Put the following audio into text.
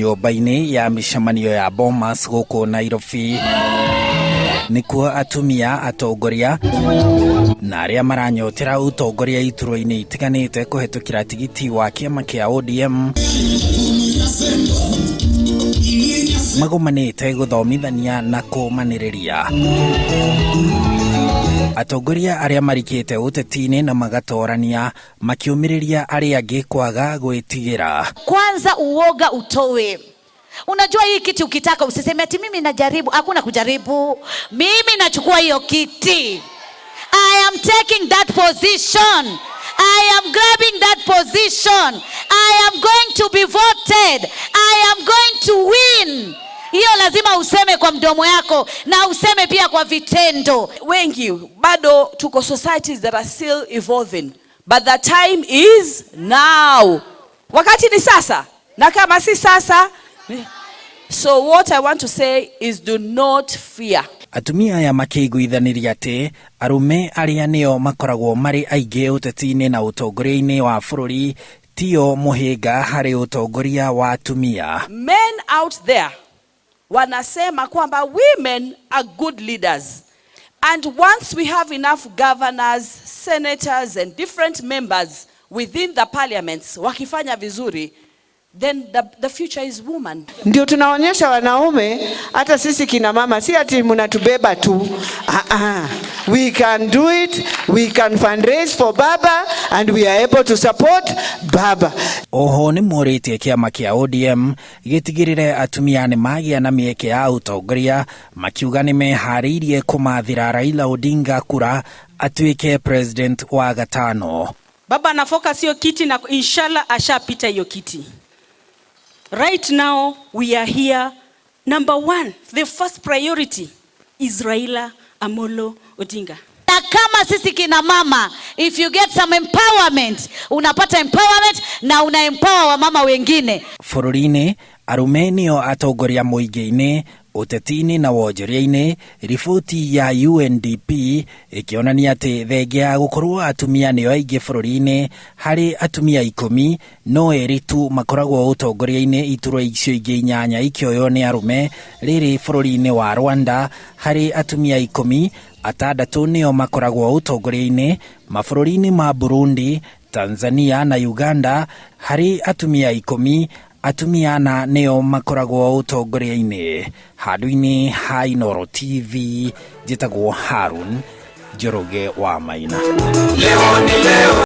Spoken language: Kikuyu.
Nyũmba-inĩ ya mĩcemanio ya Bomas gũkũ Nairobi nĩkuo atumia atongoria na arĩa maranyotera ũtongoria iturwa-inĩ itiganĩte kũhetũkĩra tigiti wa kĩama kĩa ODM magomanĩte gũthomithania na kũmanĩrĩria. Atongoria arĩa marikĩte ũteti-inĩ na magatorania makĩũmĩrĩria arĩa angĩ kwaga gwĩtigĩra. Kwanza uoga utowe. Unajua hii kiti ukitaka usiseme ati mimi najaribu. Hakuna kujaribu. Mimi nachukua hiyo kiti. I am taking that position. I am grabbing that position. I am going to be voted. I am going to win. Hiyo lazima useme kwa mdomo yako na useme pia kwa vitendo. Wengi bado tuko societies that are still evolving, but the time is now. Wakati ni sasa, na kama si sasa. So what I want to say is, do not fear. Atumia aya makĩiguithanĩria atĩ arũme arĩa nĩo makoragwo marĩ aingĩ ũteti-inĩ na ũtongoria-inĩ wa bũrũri tio mũhĩnga harĩ ũtongoria wa atumia. Men out there wanasema kwamba women are good leaders, and once we have enough governors, senators and different members within the parliaments wakifanya vizuri, then the future is woman. Ndio tunaonyesha wanaume, hata sisi kina mama, si ati mnatubeba tu. Ah, ah. We can do it, we can fundraise for Baba and we are able to support Baba. Oho nĩ morĩtie kĩama kĩa ODM gĩtigĩrĩre atumia nĩ magĩa na mĩeke ya ũtongoria, makiuga nĩ meharĩirie kũmathĩra Raila Odinga kura atuĩke president wa gatano. Baba ana focus hiyo kiti na inshallah ashapita hiyo kiti. Right now we are here. Number one, the first priority is Raila Amolo Odinga. Na kama sisi kina mama, if you get some empowerment, unapata empowerment na una empower wamama wengine. Bũrũri-inĩ arũme nĩo atongoria mũingĩ-inĩ, ũteti-inĩ na wonjoria-inĩ. Riboti ya UNDP ĩkĩonania atĩ thengia ya gũkorwo atumia nĩo aingĩ bũrũri-inĩ, harĩ atumia 10 no erĩ tu makoragwo ũtongoria-inĩ, iturwa icio ingĩ inyanya ikĩoywo nĩ arũme. Rĩrĩ bũrũri-inĩ wa Rwanda harĩ atumia 10, atandatũ nĩo makoragwo ũtongoria-inĩ. Mabũrũri-inĩ ma Burundi, Tanzania na Uganda harĩ atumia 10, atumia ana nĩo makoragwo ũtongoria-inĩ. Handũ-inĩ ha Inooro TV, njĩtagwo Harun Njoroge wa Maina. Leo ni leo.